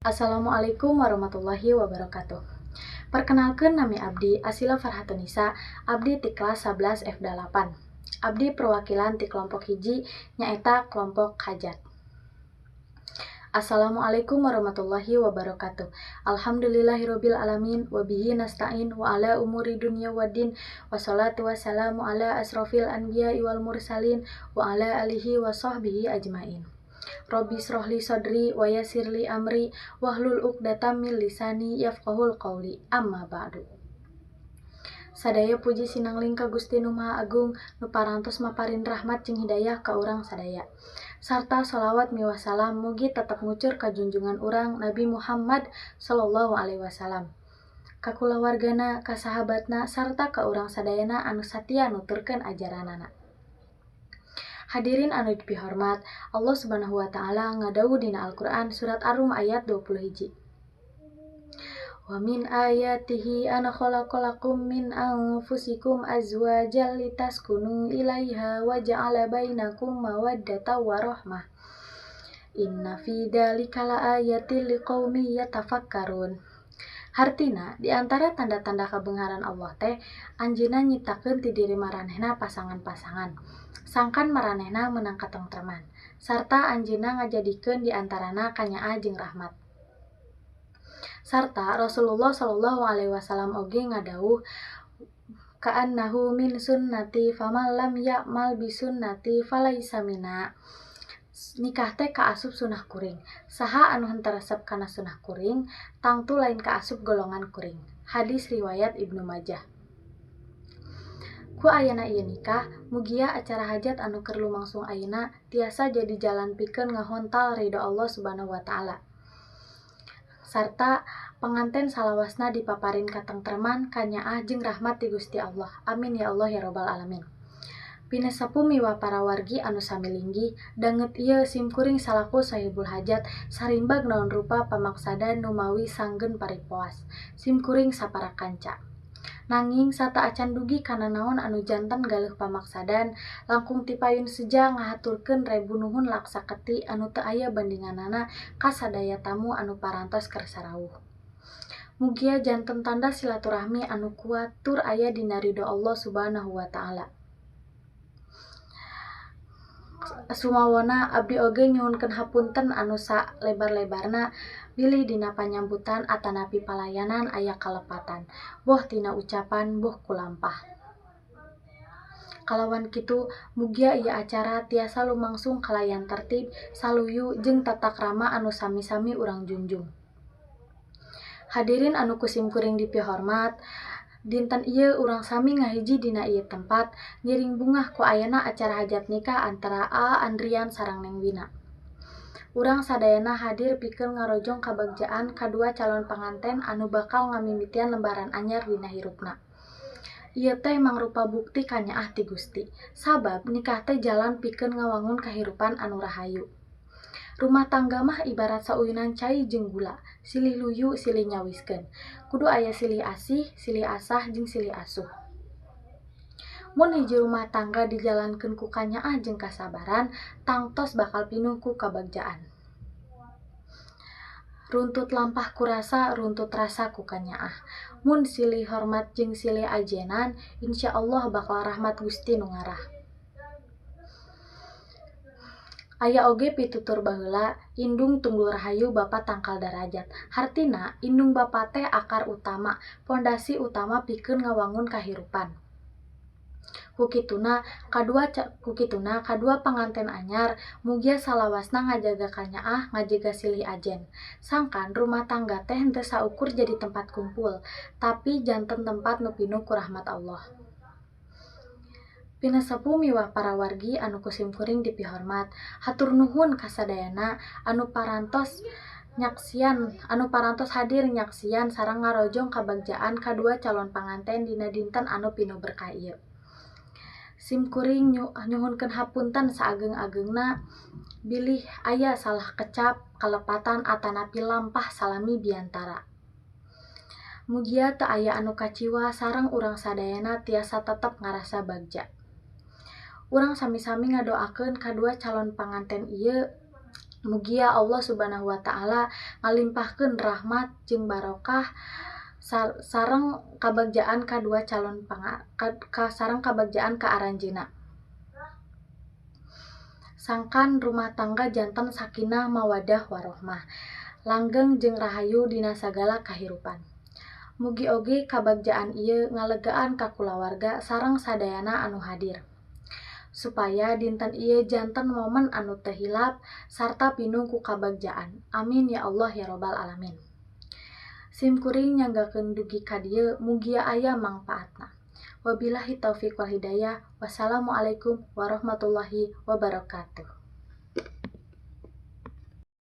Assalamualaikum warahmatullahi wabarakatuh. Perkenalkan, nami Abdi Asila Farhatunisa, Abdi ti kelas 11 F8. Abdi perwakilan ti kelompok hiji, nyaeta kelompok hajat. Assalamualaikum warahmatullahi wabarakatuh. Alhamdulillahirabbil alamin, wabihi nasta'in wa ala umuri dunya waddin, wassalatu wassalamu ala asrofil anbiya wal mursalin wa ala alihi wa sahbihi ajmain. Robbi srohli sodri wa yassirli amri wahlul uqdatam min lisani yafqahul qawli. Amma ba'du. Sadaya puji sinangling ka Gusti Nu Maha Agung nu parantos maparin rahmat jeung hidayah ka urang sadaya. Sarta sholawat miwah salam mugi tetep ngucur ka junjungan urang Nabi Muhammad sallallahu alaihi wasallam, ka kulawargana, ka sahabatna, sarta ka urang sadayana anu satia nuturkeun ajaranana. Hadirin anu dipihormat, Allah Subhanahu wa taala ngadawuh dina Al-Qur'an surat Ar-Rum ayat 20 hiji. Wa min ayatihi an khalaqalakum min anfusikum azwajan litaskunu ilaiha wa ja'ala bainakum mawaddatan wa rahmah. Inna fi dzalika laayatin liqaumin yatafakkarun. Hartina, di antara tanda-tanda kabeungharan Allah teh, anjeunna nyiptakeun ti diri maranehna pasangan-pasangan, sangkan maranehna meunang katengtreman, sarta anjeunna ngajadikeun di antarana kanyaah jeung rahmat. Sarta Rasulullah sallallahu alaihi wasallam oge ngadawuh, ka'annahu min sunnati faman lam ya'mal bi sunnati falaisa minna. Nikah teh kaasup sunah kuring. Saha anu henteu resep kana sunah kuring, tangtu lain kaasup golongan kuring. Hadis riwayat Ibnu Majah. Ku ayana ieu nikah, mugia acara hajat anu keur lumangsung ayeuna tiasa jadi jalan pikeun ngahontal ridho Allah Subhanahu wa taala. Sarta panganten salawasna dipaparin katengtreman, kanyaah jeung rahmat ti Gusti Allah. Amin ya Allah ya robbal alamin. Pinesepu miwah para wargi anu sami linggih, danget ieu simkuring salaku sahibul hajat sarimbag naon rupa pamaksadan nu mawi sanggeun paripoas. Simkuring sapara kanca. Nanging sata acan dugi kana naon anu janten galeuh pamaksadan, langkung tipayun seja ngahaturkeun rebu nuhun laksa keti anu teu aya bandinganana ka sadaya tamu anu parantos keur sarawuh. Mugia janten tanda silaturahmi anu kuat tur aya dina ridho Allah Subhanahu wa taala. Sumawona abdi oge nyuhunkeun hapunten anu salebar-lebarna bilih dina panyambutan atanapi palayanan aya kalepatan, boh tina ucapan boh kulampah. Kalawan kitu mugia ieu acara tiasa lumangsung kalayan tertib, saluyu jeung tata krama anu sami-sami urang junjung. Hadirin anu ku simkuring dipihormat, dinten ieu urang sami ngahiji dina ieu tempat ngiring bungah ku ayana acara hajat nikah antara A Andrian sareng Neng Wina. Urang sadayana hadir pikeun ngarojong kabagjaan kadua calon panganten anu bakal ngamimitian lembaran anyar dina hirupna. Ieu teh mangrupa bukti kanyaah ti Gusti, sabab nikah teh jalan pikeun ngawangun kahirupan anu rahayu. Rumah tangga mah ibarat sauyunan cai jeung gula, silih luyu silih nyawiskeun. Kudu aya silih asih, silih asah jeung silih asuh. Mun hiji rumah tangga dijalankeun ku kanyaah jeung kasabaran, tangtos bakal pinuh ku kabagjaan. Runtut lampah ku rasa, runtut rasa ku kanyaah. Mun silih hormat jeung silih ajenan, insyaallah bakal rahmat Gusti nu ngarah. Aya oge pitutur baheula, indung tunggul rahayu bapa tangkal darajat. Hartina, indung bapa teh akar utama, pondasi utama pikeun ngawangun kahirupan. Ku kituna kadua panganten anyar mugia salawasna ngajaga kanyaah, ngajaga silih ajen. Sangkan rumah tangga teh henteu saukur jadi tempat kumpul, tapi janten tempat nu pinuh ku rahmat Allah. Pinesepu miwah para wargi anu ku simkuring dipihormat, hatur nuhun ka sadayana anu parantos nyaksian, anu parantos hadir nyaksian sareng ngarojong kabagjaan kadua calon panganten dina dinten anu pinuh berkah ieu. Simkuring nyuhunkeun hapunten saageng-agengna bilih aya salah kecap, kalepatan atanapi lampah salami biantara. Mugia teu aya anu kaciwa sareng urang sadayana tiasa tetep ngarasa bagja. Urang sami-sami ngadoakeun kadua calon panganten ieu Mugia Allah Subhanahu wa taala ngalimpahkeun rahmat jeung barokah sareng kabagjaan kadua calon ka sareng kabagjaan ka aranjeunna. Sangkan rumah tangga janten sakinah mawadah warohmah, langgeng jeung rahayu dina sagala kahirupan. Mugi oge kabagjaan ieu ngalegaan ka kulawarga sareng sadayana anu hadir, supaya dinten ieu janten momen anu teu hilap sarta pinuh ku kabagjaan. Amin ya Allah ya robbal alamin. Sim kuring nyanggakeun dugi ka dieu, mugia aya mangpaatna. Wabillahi taufik wal hidayah. Wassalamualaikum warahmatullahi wabarakatuh.